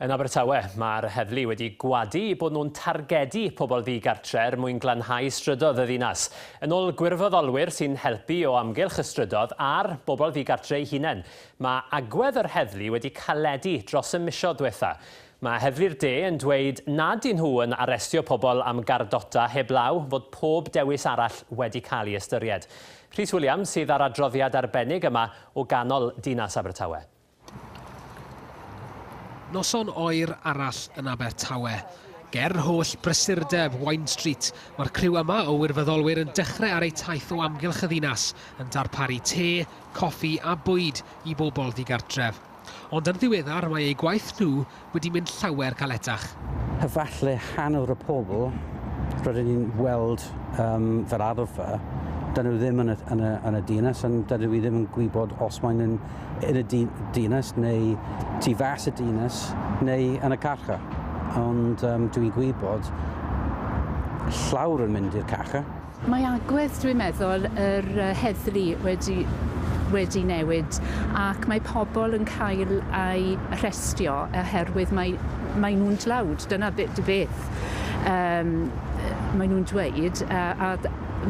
Yn Abertawe, mae'r heddlu wedi gwadu bod nhw'n targedu pobl ddigartre er mwyn glanhau strydoedd y ddinas. Yn ôl gwirfoddolwyr sy'n helpu o amgylch y strydoedd a'r bobl ddigartre eu hunain, mae agwedd yr heddlu wedi caledu dros y misoedd diwetha'. Mae Heddlu'r De yn dweud nad y'n nhw yn arestio pobl am gardota heblaw fod pob dewis arall wedi cael ei ystyried. Rhys Williams sydd â'r adroddiad arbennig yma o ganol dinas Abertawe. Noson oer arall yn Abertawe. Ger holl brysurdeb Wine Street, mae'r criw yma o wirfoddolwyr yn dechrau ar eu taith o amgylch y ddinas, yn darparu te, coffi a bwyd i bobl ddigartref. Ond yn ddiweddar, mae eu gwaith nhw wedi mynd llawer caletach. Efallai hanner y pobl rydyn ni'n weld fel arfer, dyn nhw ddim yn y, yn y, yn y dinas, a dydw i ddim yn gwybod os maen nhw'n yn y dinas neu tu fas y dinas neu yn y carchar. Ond dwi'n gwybod llawer yn mynd i'r carchar. Mae agwedd, dwi'n meddwl, yr heddlu wedi wedi newid ac mae pobl yn cael eu arestio oherwydd mae, mae nhw'n dlawd, dyna beth beth maen nhw'n dweud, a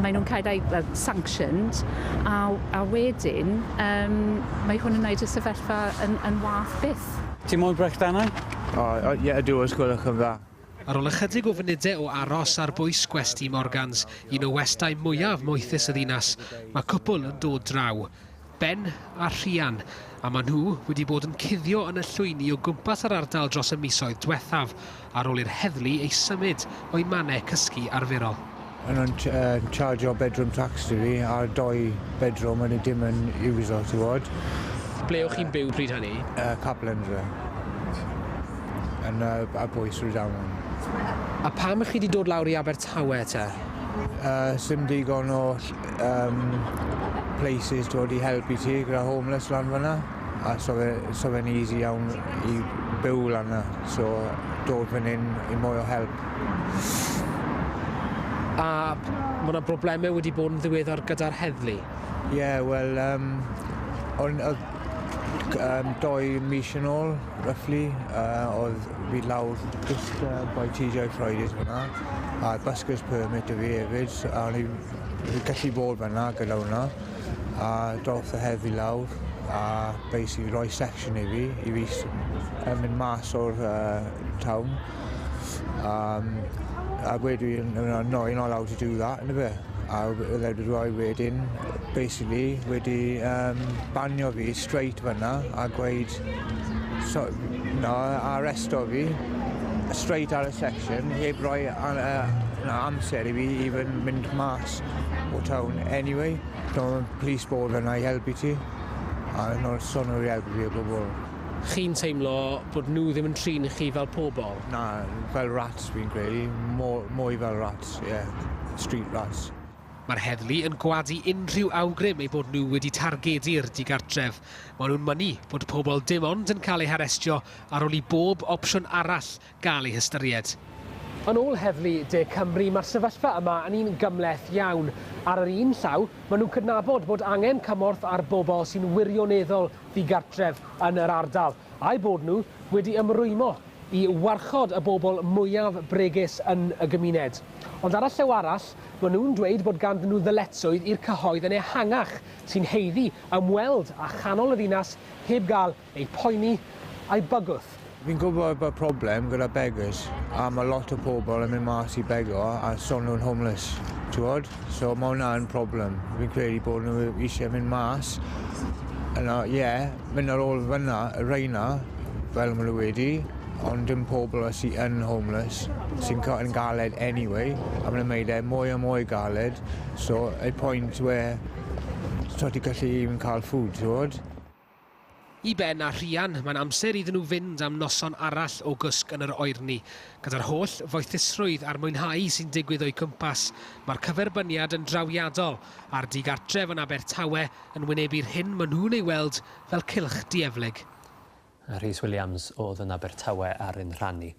maen nhw'n cael eu well, sanctioned, a wedyn mae hwn yn gwneud y sefyllfa yn wath byth. Ti'n moyn brechdanau? O, ie, ydw, os gwelwch yn dda. Ar ôl ychydig o funudau o aros ar bwys gwesty Morgans, un o westai mwyaf moethus y ddinas, mae cwpl yn dod draw. Ben a Rhian, a maen nhw wedi bod yn cuddio yn y llwyni o gwmpas yr ardal dros y misoedd diwethaf, ar ôl i'r heddlu eu symud o'u mannau cysgu arferol. Yn nhw'n charge-o bedroom tax i fi ar doi bedroom yn y dim yn iwso, ti'n gwybod. Ble o'ch chi'n byw pryd hynny? Capel Hendre. Yn ar bwys Rhydaman. A pam ych chi wedi dod lawr i Abertawe te? Sim digon o places dod i helpu ti gyda homeless lan fyna. A so fe'n easy iawn i byw lan yna. So dod fan hyn i mwy o help. A mae yna broblemau wedi bod yn ddiweddar gyda'r heddlu? Ie, yeah, wel, oedd 2 mis yn ôl, roughly, oedd fi lawr just by TGI Fridays fyna, a buskers permit 'da fi hefyd, so, a o'n i gallu bod fyna gyda hwnna, a doth y heddlu lawr, a basically rhoi section i fi mynd mas o'r town. A wedi, "No, you're not allowed to do that," yn y fe. A oedd e wedi rhoi wedyn, basically, wedi banio fi straight fyna a gweud, so, no, arresto fi straight ar y section, heb roi no, amser i fi even mynd mas o town anyway. No, police board fyna i helpu ti. A no, so nhw i helpu fi o gwbl. Chi'n teimlo bod nhw ddim yn trin chi fel pobl? Na, fel rats fi'n credu. Mwy fel rats, ie. Yeah. Street rats. Mae'r heddlu yn gwadu unrhyw awgrym eu bod nhw wedi targedu'r digartref. Maen nhw'n mynnu bod pobl dim ond yn cael eu harestio ar ôl i bob opsiwn arall gael ei hystyried. Yn ôl Heddlu De Cymru, mae'r sefyllfa yma yn un gymhleth iawn. Ar yr un llaw, maen nhw'n cydnabod bod angen cymorth ar bobl sy'n wirioneddol ddigartref yn yr ardal, a'u bod nhw wedi ymrwymo i warchod y bobl mwyaf bregus yn y gymuned. Ond ar y llaw arall, maen nhw'n dweud bod ganddyn nhw ddyletswydd i'r cyhoedd yn ehangach sy'n haeddu ymweld â chanol y ddinas heb gael eu poeni a'u bygwth. Fi'n gwybod bod problem gyda beggars a mae lot o pobl yn mynd mas i bego a son nhw'n homeless, ti'n gwybod? So mae hwnna yn problem. Fi'n credu bod nhw eisiau mynd mas. Yna, ie, yeah, mynd ar ôl fyna, y reina, fel maen nhw wedi, ond dim pobl sy'n yn homeless, sy'n yn galed anyway, a maen nhw'n gwneud e mwy a mwy galed. So, a point where so ti'n gallu even cael food, ti'n gwybod? I Ben a Rhian, mae'n amser iddyn nhw fynd am noson arall o gwsg yn yr oerni. Gyda'r holl foethusrwydd a'r mwynhau sy'n digwydd o'u cwmpas, mae'r cyferbyniad yn drawiadol a'r digartref yn Abertawe yn wynebu'r hyn maen nhw'n ei weld fel cylch dieflig. A Rhys Williams oedd yn Abertawe ar ein rhan ni.